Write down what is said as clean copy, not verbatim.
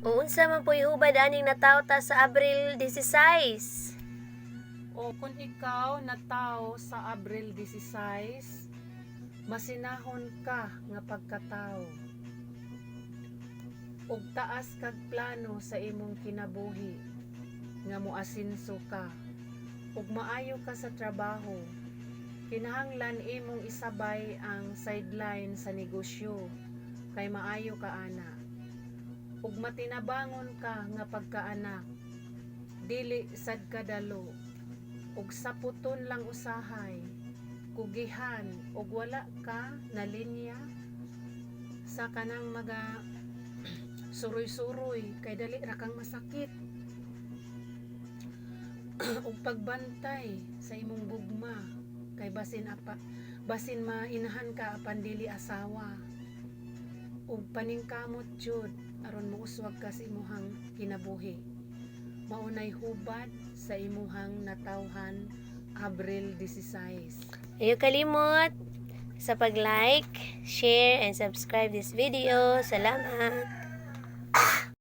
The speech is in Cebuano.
O unsa man po'y hubad aning natawo ta sa Abril 16? O kung ikaw natawo sa Abril 16, masinahon ka nga pagkatao. Ug taas kag plano sa imong kinabuhi nga moasenso ka. Ug maayo ka sa trabaho. Kinahanglan imong isabay ang sideline sa negosyo kay maayo ka ana. Ug matinabangon ka nga pagkaanak. Dili sad kadalo ug saputon lang usahay, kugihan, ug wala ka na linya sa kanang maga suroy-suroy kay dali ra kang masakit, ug pagbantay sa imong gugma kay basin apa basin mainahan ka apan dili asawa, ug paningkamot jud aron mouswag ka sa imuhang kinabuhi. Maunay hubad sa imuhang natawhan Abril 16. Ayaw kalimot sa pag-like, share, and subscribe this video. Salamat!